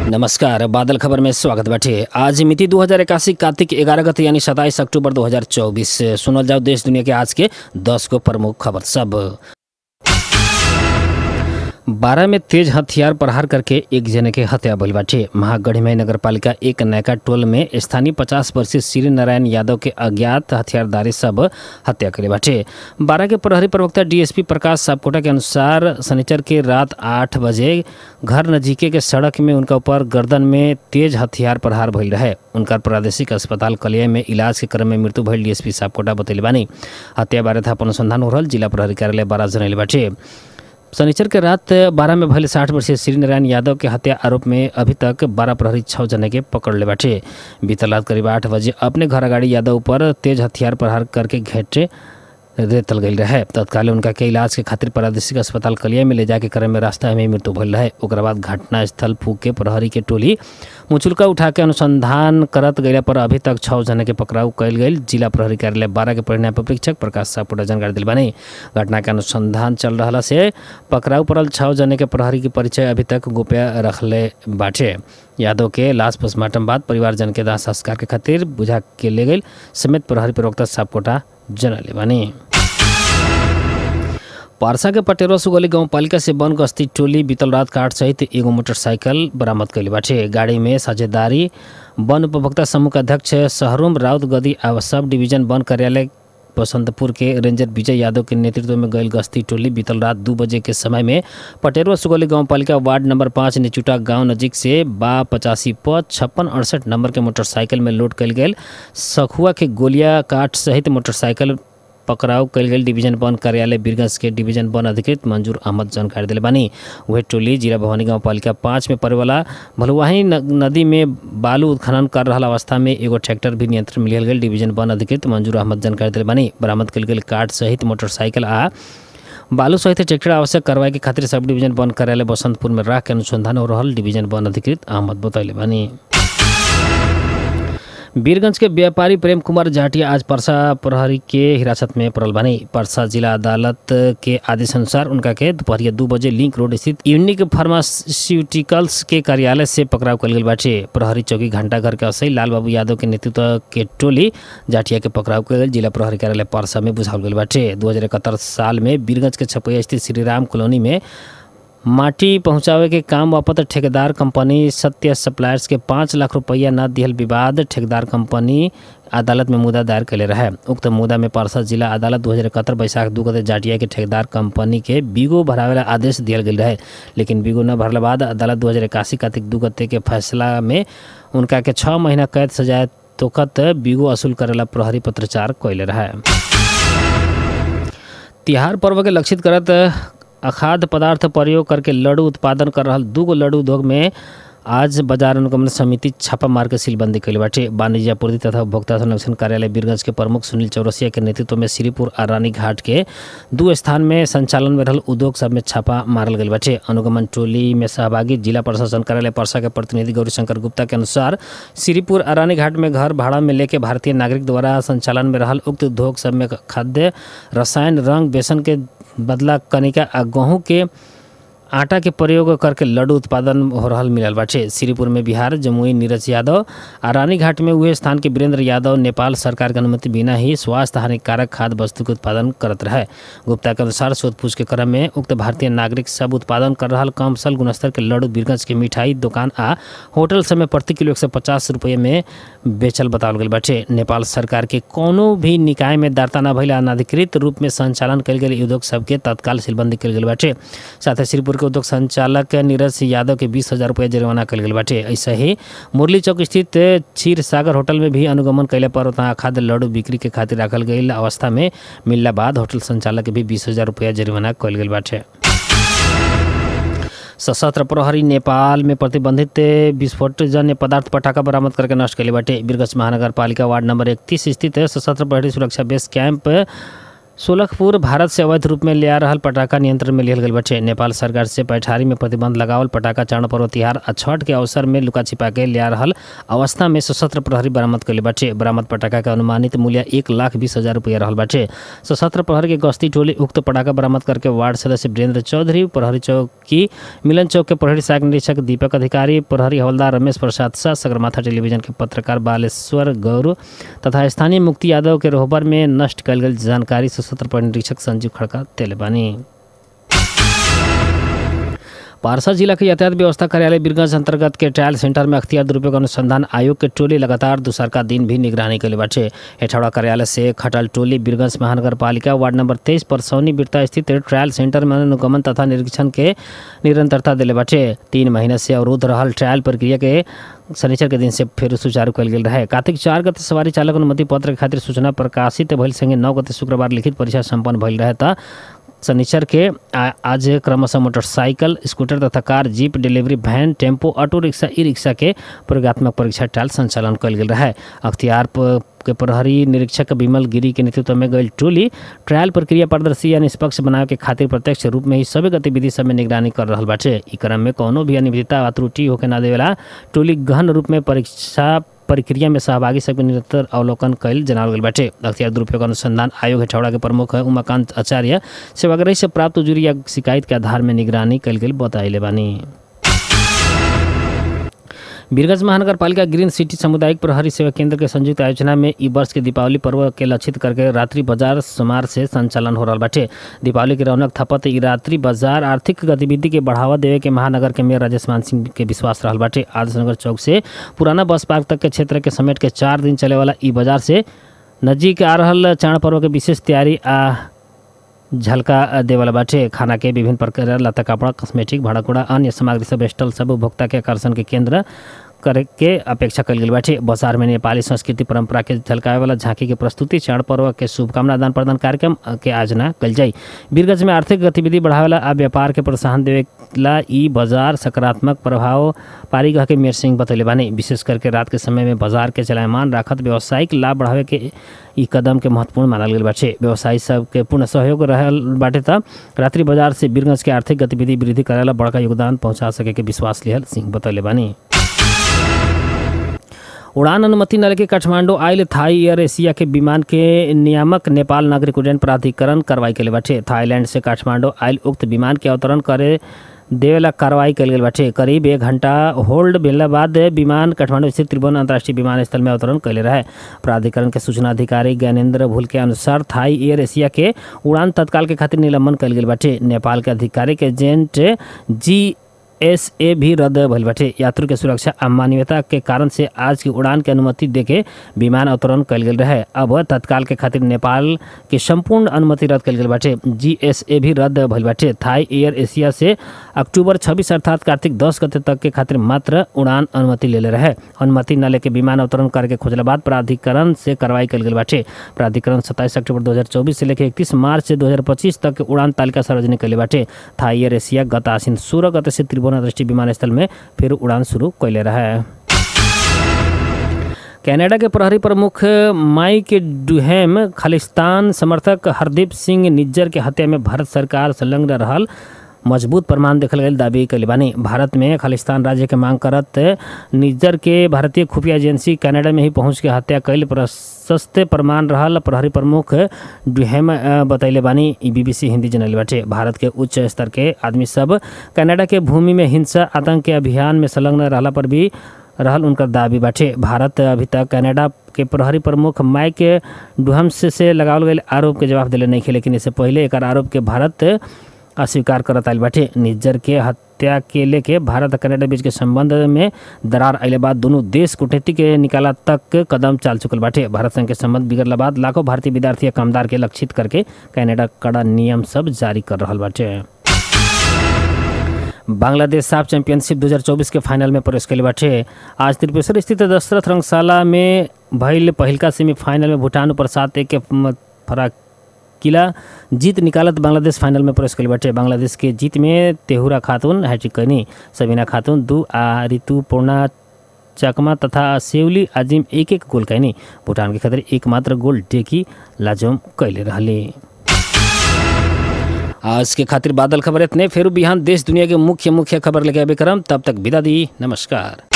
नमस्कार, बादल खबर में स्वागत बाटे। आज मिति 2081 कार्तिक 11 गते यानी 27 अक्टूबर 2024। सुनल जाओ देश दुनिया के आज के 10 गो प्रमुख खबर सब। 12 में तेज हथियार प्रहार करके एक जने के हत्या भइल बाटे। महागढ़ीमाई नगरपालिका एक नयका टोल में स्थानीय 50 वर्षीय श्री नारायण यादव के अज्ञात हथियारधारी सब हत्या करे बाटे। 12 के प्रहरी प्रवक्ता डीएसपी प्रकाश सापकोटा के अनुसार शनिचर के रात 8 बजे घर नजीके के सड़क में उनका ऊपर गर्दन में तेज हथियार प्रहार भइल रहे। उनका प्रादेशिक अस्पताल कलिया में इलाज के क्रम में मृत्यु भइल डीएसपी सापकोटा बतैले बानी। हत्या बारे थाहा अनुसंधान हो रहल जिला प्रहरी कार्यालय 12 जनैले बाटे। शनिचर के रात 12 में भइल 60 वर्षीय श्री नारायण यादव के हत्या आरोप में अभी तक 12 प्रहरी 6 जने के पकड़ ले बाटे। बीतल रात करीब 8 बजे अपने घर अगाड़ी यादव पर तेज हथियार प्रहार करके घेटे रेतल गई रहे। तत्काल उनका के इलाज के खातिर प्रादेशिक अस्पताल कलिया में ले जाके क्रम में रास्ता में मृत्यु भइल रहे। ओकरा बाद घटनास्थल फूक के प्रहरी के टोली मुचुल्का उठा के अनुसंधान करत गैला पर अभी तक 6 जने के पकड़ाव कयल गेल जिला प्रहरी कार्यालय 12 के परिणाम परीक्षक प्रकाश सापकोटा जानकारी दिल बानी। घटना के अनुसंधान चल रहा से पकड़ाव पड़ल 6 जने के प्रहरी के परिचय अभी तक गोप्य रखले बाटे। यादव के लाश पोस्टमार्टम बाद परिवारजन के दाह संस्कार के खातिर बुझा के ले गई समेत प्रहरी प्रवक्ता सापकोटा जनले बानी। पारसा के पटेरवा सुगौली गांवपालिका से वन गश्ती टोली बीतल रात काट सहित एगो मोटरसाइकिल बरामद कैले बाटे। गाड़ी में साझेदारी वन उपभोक्ता समूह के अध्यक्ष शहरुम राउत गदी आ सब डिवीजन वन कार्यालय बसंतपुर के रेंजर विजय यादव के नेतृत्व में गई गश्ती टोली बीतल रात 2 बजे के समय में पटेरवा सुगौली गांवपालिका वार्ड नंबर 5 निचुटा गांव नजीक से बा 85 प 5668 नंबर के मोटरसाइकिल में लोड कयल गेल सखुआ के गोलिया काट सहित मोटरसाइकिल पकड़ाव कयल गेल डिवीजन वन कार्यालय बीरगंज के डिवीजन वन अधिकृत मंजूर अहमद जानकारी दिले बानी। वह टोली जिला भवानी गांवपालिका 5 में पड़ेवाला भलुआही नदी में बालू उत्खनन कर रहा अवस्था में एगो ट्रैक्टर भी नियंत्रण में लिहल गेल डिवीजन वन अधिकृत मंजूर अहमद जानकारी दिले बानी। बरामद कयल गेल काट सहित मोटरसाइकिल आ बालू सहित ट्रैक्टर आवश्यक कार्रवाई के खातिर सब डिवीजन वन कार्यालय बसंतपुर में राख के अनुसंधान हो रहल डिवीजन वन अधिकृत अहमद बतैले बानी। बीरगंज के व्यापारी प्रेम कुमार जाटिया आज परसा प्रहरी के हिरासत में पड़ल बानी। परसा जिला अदालत के आदेश अनुसार उनका के दोपहरिया 2 बजे लिंक रोड स्थित यूनिक फार्मास्यूटिकल्स के कार्यालय से पकड़ाव कयल गेल बाटे। प्रहरी चौकी घंटाघर के असई लाल बाबू यादव के नेतृत्व के टोली जाटिया के पकड़ाव कयल गेल जिला प्रहरी कार्यालय परसा में बुझावल गेल बाटे। 2071 साल में बीरगंज के छपैया स्थित श्रीराम कॉलोनी में माटी पहुंचावे के काम वापत ठेकेदार कंपनी सत्य सप्लायर्स के 5 लाख रुपया न दिहल विवाद ठेकेदार कंपनी अदालत में मुद्दा दायर कैले रहे। उक्त मुद्दा में पारसा जिला अदालत 2071 बैसाख 2 गते जाटिया के ठेकेदार कंपनी के बीगो भरावेला आदेश दियल गेल रहे, लेकिन बीगो न भरला बाद अदालत 2081 कार्तिक 2 गते के फैसला में उनका के 6 महीना कैद सजाए तोकत बीगो वसूल करेला प्रहरी पत्रचार कैले रहे। तिहार पर्व के लक्षित करत अखाद्य पदार्थ प्रयोग करके लड्डू उत्पादन कर रहा 2 गो लड्डू उद्योग में आज बाजार अनुगमन समिति छापा मार के सीलबंदी कैले बाटे। वाणिज्य आपूर्ति तथा उपभोक्ता संरक्षण कार्यालय बीरगंज के प्रमुख सुनील चौरसिया के नेतृत्व में श्रीपुर आ रानीघाट के 2 स्थान में संचालन में रहल उद्योग सब में छापा मारल गेल बाटे। अनुगमन टोली में सहभागी जिला प्रशासन कार्यालय परसा के प्रतिनिधि गौरीशंकर गुप्ता के अनुसार श्रीपुर आ रानीघाट में घर भाड़ा में लेके भारतीय नागरिक द्वारा संचालन में रहल उक्त उद्योग सब में खाद्य रसायन रंग बेसन के बदला कनिका आ गेहूँ के आटा के प्रयोग करके लड्डू उत्पादन हो रहल मिलल बाटे। श्रीपुर में बिहार जमुई नीरज यादव आ रानीघाट में उहे स्थान के वीरेंद्र यादव नेपाल सरकार के अनुमति बिना ही स्वास्थ्य हानिकारक खाद्य वस्तु के उत्पादन करत रहे। गुप्ता के अनुसार शोधपूछ के क्रम में उक्त भारतीय नागरिक सब उत्पादन कर रहल कमसल गुणस्तर के लड्डू बीरगंज के मिठाई दुकान आ होटल सब में प्रति किलो 150 रुपये में बेचल बतावल गेल बाटे। नेपाल सरकार के कोनो भी निकाय में दर्ता न भइल अनधिकृत रूप में संचालन कयल गेल उद्योग सबके तत्काल सीलबंदी कयल गेल बाटे। साथ ही श्रीपुर के उद्योग संचालक नीरज यादव के 20,000 रुपया जुर्माना कयल गेल बाटे। ऐसे ही मुरली चौक स्थित क्षीर सागर होटल में भी अनुगमन कैला पर वहाँ खाद्य लड्डू बिक्री के खातिर रखल गई अवस्था में मिलला बाद होटल संचालक के भी 20,000 रुपया जुर्माना कयल गेल बाटे। सशस्त्र प्रहरी नेपाल में प्रतिबंधित विस्फोट जन्य पदार्थ पटाखा बरामद करके नष्ट कैले बाटे। बीरगंज महानगरपालिका वार्ड नंबर 31 स्थित सशस्त्र प्रहरी सुरक्षा बेस कैंप सोलखपुर भारत से अवैध रूप में ले आ रहल पटाखा नियंत्रण में लिहल गेल बाटे। नेपाल सरकार से पैठारी में प्रतिबंध लगावल पटाखा चारण पर्व तिहार आ छठ के अवसर में लुका छिपा के ले आ रहल अवस्था में सशस्त्र प्रहरी बरामद कइले बाटे। बरामद पटाखा के अनुमानित मूल्य 1,20,000 रुपया रहल बाटे। सशस्त्र प्रहरी के गश्ती टोली उक्त पटाखा बरामद करके वार्ड सदस्य वीरेंद्र चौधरी, प्रहरी चौकी मिलन चौक के प्रहरी सहायक निरीक्षक दीपक अधिकारी, प्रहरी हवलदार रमेश प्रसाद शाह, सगरमाथा टेलीविजन के पत्रकार बालेश्वर गौर तथा स्थानीय मुक्ति यादव के रोहबर में नष्ट कयल गेल जानकारी सशस्त्र प्रहरी निरीक्षक संजीव खड़का देले बानी। पारसा जिला के यातायात व्यवस्था कार्यालय बीरगंज अंतर्गत के ट्रायल सेंटर में अख्तियार दुरुपयोग अनुसंधान आयोग के टोली लगातार दूसरका दिन भी निगरानी के बाटे। हेठौड़ा कार्यालय से खटल टोली बीरगंज महानगर पालिका वार्ड नंबर 23 परसौनी बिरता स्थित ट्रायल सेंटर में अनुगमन तथा निरीक्षण के निरंतरता दिले बाटे। 3 महीना से अवरुद्ध रहल ट्रायल प्रक्रिया के शनिचर के दिन से फेर सुचारू कयल गेल रहे। कार्तिक 4 गते सवारी चालक अनुमति पत्र के खातिर सूचना प्रकाशित भइल संगे 9 गते शुक्रवार लिखित परीक्षा सम्पन्न भइल रहे त शनिचर के आज क्रमशः मोटरसाइकिल, स्कूटर तथा car, jeep, delivery van, tempo, auto rickshaw, e rickshaw के प्रयोगात्मक परीक्षा ट्रायल संचालन कयल गेल रहे। अख्तियार के प्रहरी निरीक्षक विमल गिरी के नेतृत्व में गई टोली ट्रायल प्रक्रिया पारदर्शी या निष्पक्ष बनावे के खातिर प्रत्यक्ष रूप में ही सभी गतिविधि सब में निगरानी कर रहल बाटे। ई क्रम में कोनो भी अनियमितता व त्रुटि होके ना देवेला टोली गहन रूप में परीक्षा प्रक्रिया में सहभागी सबके निरंतर अवलोकन कयल जनावल गेल बाटे। अख्तियार दुरुपयोग अनुसंधान आयोग हेठौड़ा के प्रमुख उमाकांत आचार्य सेवाग्रही से प्राप्त उजुरी या शिकायत के आधार में निगरानी कयल गेल बताइले बानी। बीरगंज महानगर पालिका ग्रीन सिटी सामुदायिक प्रहरी सेवा केंद्र के संयुक्त आयोजना में ई वर्ष के दीपावली पर्व के लक्षित करके रात्रि बाजार सोमवार से संचालन हो रहा बाटे। दीपावली के रौनक थपत ई रात्रि बाजार आर्थिक गतिविधि के बढ़ावा देवे के महानगर के मेयर राजेश मान सिंह के विश्वास रहा बाटे। आदर्शनगर चौक से पुराना बस पार्क तक के क्षेत्र के समेट के 4 दिन चले वाला ई बाजार से नजीक आ रहा चाण पर्व के विशेष तैयारी आ झलका देवाला बाटे। खाना के विभिन्न प्रकार लता कपड़ा, कॉस्मेटिक, भाड़ाकुड़ा, अन्य सामग्री सब स्टॉल सब उपभोक्ता के आकर्षण के केंद्र करे के अपेक्षा कल गेल बाटे। बाजार में नेपाली संस्कृति परंपरा के झलकावे वाला झांकी के प्रस्तुति, चाण पर्व के शुभकामना आदान प्रदान कार्यक्रम के आयोजना कल जाई। बीरगंज में आर्थिक गतिविधि बढ़ावेला आ व्यापार के प्रोत्साहन देवेला ई बाजार सकारात्मक प्रभाव पारी कह के मेयर सिंह बतैले बानी। विशेष करके रात के समय में बाजार के चलायमान राखत व्यावसायिक लाभ बढ़ावे के ई कदम के महत्वपूर्ण मानल गेल बाटे। व्यवसायी सबके पूर्ण सहयोग रहल बाटे त रात्रि बाजार से बीरगंज के आर्थिक गतिविधि वृद्धि करेला बड़का योगदान पहुँचा सके के विश्वास लिहल सिंह बतैले बानी। उड़ान अनुमति न लेके काठमांडू आयल थाई एयर एशिया के विमान के नियामक नेपाल नागरिक उड्डयन प्राधिकरण कार्रवाई कइले बाटे। थाईलैंड से काठमांडू आयल उक्त विमान के अवतरण करे देवेला कार्रवाई कयल गेल बाटे। करीब 1 घंटा होल्ड भेला बाद विमान काठमांडू स्थित त्रिभुवन अंतर्राष्ट्रीय विमानस्थल में अवतरण कैले रहे। प्राधिकरण के सूचना अधिकारी ज्ञानेन्द्र भूल के अनुसार थाई एयर एशिया के उड़ान तत्काल के खातिर निलंबन कयल गेल बाटे। नेपाल के आधिकारिक एजेंट GSA भी रद्द भइल बाटे। यात्री के सुरक्षा आ मानवीयता के कारण से आज की उड़ान के अनुमति देके विमान अवतरण कयल गेल रहे। अब तत्काल के खातिर नेपाल के संपूर्ण अनुमति रद्द कयल गेल बाटे। GSA भी रद्द भइल बाटे। थाई एयर एशिया से अक्टूबर 26 अर्थात कार्तिक 10 गते तक के खातिर मात्र उड़ान अनुमति लेले रहे। अनुमति न लेके विमान अवतरण करके खोजला बाद प्राधिकरण से कार्रवाई कयल गेल बाटे। प्राधिकरण 27 अक्टूबर 2024 से लेके 31 मार्च 2025 तक उड़ान तालिका सार्वजनिक कयले बाटे। थाई एयर एशिया गत आश्विन 16 गते से त्रिभुवन अंतर्राष्ट्रीय विमानस्थल में फिर उड़ान शुरू कैले रहे। कनाडा के प्रहरी प्रमुख माइक डुहेम खालिस्तान समर्थक हरदीप सिंह निज्जर के हत्या में भारत सरकार संलग्न रहल मजबूत प्रमाण देखल गई दावी कइले बानी। भारत में खालिस्तान राज्य के मांग करत निज्जर के भारतीय खुफिया एजेंसी कनाडा में ही पहुंच के हत्या कैल प्रशस्त प्रमाण रहल प्रहरी प्रमुख डुहेम बतैले बानी। BBC Hindi जनले बाटे। भारत के उच्च स्तर के आदमी सब कनाडा के भूमि में हिंसा आतंक के अभियान में संलग्न रहला पर भी रहल उनकर दावी बाटे। भारत अभी तक कनाडा के प्रहरी प्रमुख माइक डुहम से लगावल गए आरोप के जवाब दिले नहीं, लेकिन इससे पहले एक आरोप के भारत अस्वीकार करत आयल बाटे। निज्जर के हत्या के लेके भारत और कनाडा बीच के संबंध में दरार अइले बाद दोनों देश कूटनीति के निकाला तक कदम चाल चुकल बाटे। भारत संग के संबंध बिगड़ला बाद लाखों भारतीय विद्यार्थी कामदार के लक्षित करके कनाडा कड़ा नियम सब जारी कर रहा बाटे। बांग्लादेश साफ चैंपियनशिप 2024 के फाइनल में प्रवेश कैले बाटे। आज त्रिपुरेश्वर स्थित दशरथ रंगशाला में भइल पहिलका सेमीफाइनल में भूटान ऊपर 7-1 के फराक किला जीत निकालत बांग्लादेश फाइनल में प्रवेश कैले बाटे। बांग्लादेश के जीत में तेहुरा खातून हैट्रिक कैनी, सबीना खातून 2 आ ऋतुपूर्णा चकमा तथा सेवली आजिम 1-1 गोल कैनी। भूटान के खातिर एकमात्र गोल डेकी लाजोम कैले रहली। आज के खातिर बादल खबर इतने, फिर बिहान देश दुनिया के मुख्य मुख्य खबर लेके अबे करम। तब तक विदा दी, नमस्कार।